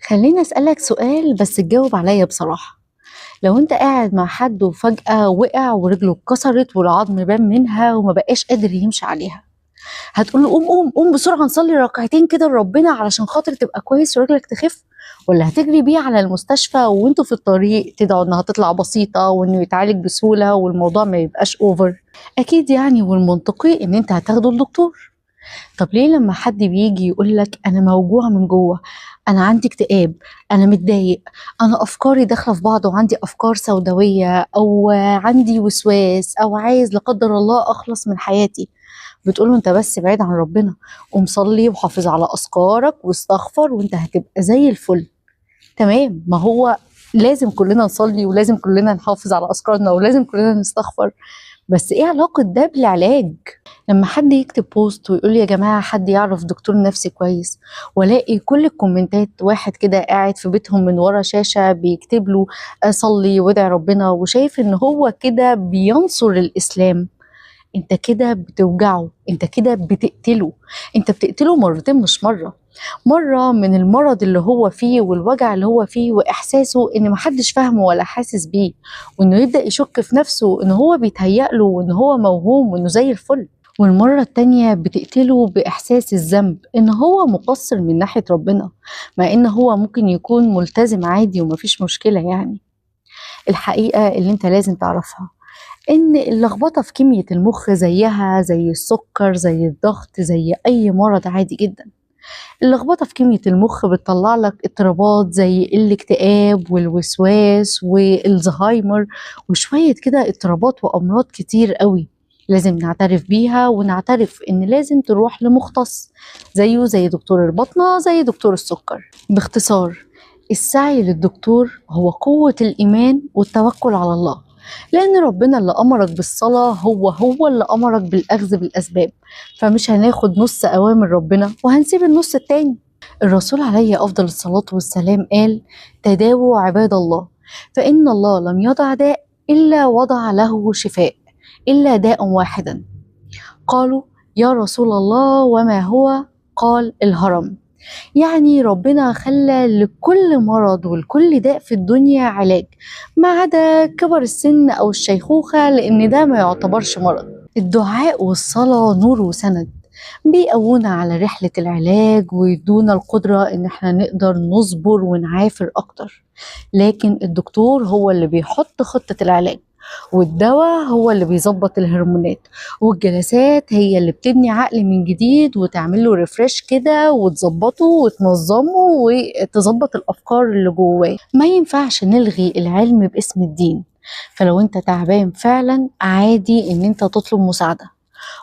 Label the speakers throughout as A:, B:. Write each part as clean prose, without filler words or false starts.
A: خليني أسألك سؤال بس تجاوب عليا بصراحة. لو انت قاعد مع حد وفجأة وقع ورجله اتكسرت والعظم بان منها وما بقاش قادر يمشي عليها، هتقول له قوم قوم قوم بسرعة نصلي ركعتين كده لربنا علشان خاطر تبقى كويس ورجلك تخف، ولا هتجري بيه على المستشفى وانتوا في الطريق تدعوا انها تطلع بسيطة وانه يتعالج بسهولة والموضوع ما يبقاش over؟ اكيد يعني والمنطقي ان انت هتاخده الدكتور. طب ليه لما حد بيجي يقول لك انا موجوع من جوه، انا عندي اكتئاب، انا متضايق، انا افكاري داخله في بعض وعندي افكار سوداوية او عندي وسواس او عايز لا قدر الله اخلص من حياتي، بتقول له انت بس بعيد عن ربنا، قوم صلي وحافظ على اذكارك واستغفر وانت هتبقى زي الفل. تمام، ما هو لازم كلنا نصلي ولازم كلنا نحافظ على اذكارنا ولازم كلنا نستغفر، بس ايه علاقة ده بالعلاج؟ لما حد يكتب post ويقول يا جماعة حد يعرف دكتور نفسي كويس، والاقي كل الكومنتات واحد كده قاعد في بيتهم من ورا شاشة بيكتب له صلي وادعي ربنا وشايف ان هو كده بينصر الإسلام، انت كده بتوجعه، انت كده بتقتله، انت بتقتله مرتين مش مرة. مرة من المرض اللي هو فيه والوجع اللي هو فيه وإحساسه إن محدش فاهمه ولا حاسس بيه، وإنه يبدأ يشك في نفسه إن هو بيتهيأ له وإن هو موهوم وإنه زي الفل. والمرة التانية بتقتله بإحساس الذنب إن هو مقصر من ناحية ربنا، مع إن هو ممكن يكون ملتزم عادي ومفيش مشكلة. يعني الحقيقة اللي أنت لازم تعرفها إن اللخبطة في كمية المخ زيها زي السكر زي الضغط زي أي مرض عادي جدا. اللخبطة في كمية المخ بتطلع لك اضطرابات زي الاكتئاب والوسواس والزهايمر وشوية كده اضطرابات وأمراض كتير قوي لازم نعترف بيها، ونعترف إن لازم تروح لمختص زيه زي دكتور البطنة زي دكتور السكر. باختصار، السعي للدكتور هو قوة الإيمان والتوكل على الله، لأن ربنا اللي أمرك بالصلاة هو اللي أمرك بالأخذ بالأسباب، فمش هناخد نص أوامر ربنا وهنسيب النص التاني. الرسول عليه أفضل الصلاة والسلام قال: تداووا عباد الله، فإن الله لم يضع داء إلا وضع له شفاء، إلا داء واحدا. قالوا: يا رسول الله وما هو؟ قال: الهرم. يعني ربنا خلى لكل مرض ولكل داء في الدنيا علاج، ما عدا كبر السن أو الشيخوخة، لأن ده ما يعتبرش مرض. الدعاء والصلاة نور وسند، بيقوونا على رحلة العلاج ويدونا القدرة إن احنا نقدر نصبر ونعافر أكتر. لكن الدكتور هو اللي بيحط خطة العلاج، والدواء هو اللي بيظبط الهرمونات، والجلسات هي اللي بتبني عقل من جديد وتعمل له ريفرش كده وتظبطه وتنظمه وتظبط الافكار اللي جواه. ما ينفعش نلغي العلم باسم الدين، فلو انت تعبان فعلا عادي ان انت تطلب مساعدة.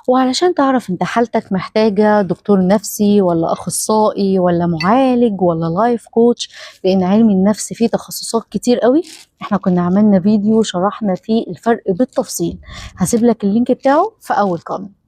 A: وعلشان تعرف انت حالتك محتاجة دكتور نفسي ولا اخصائي ولا معالج ولا life coach، لان علم النفس فيه تخصصات كتير قوي، احنا كنا عملنا فيديو شرحنا فيه الفرق بالتفصيل، هسيب لك ال link بتاعه في اول comment.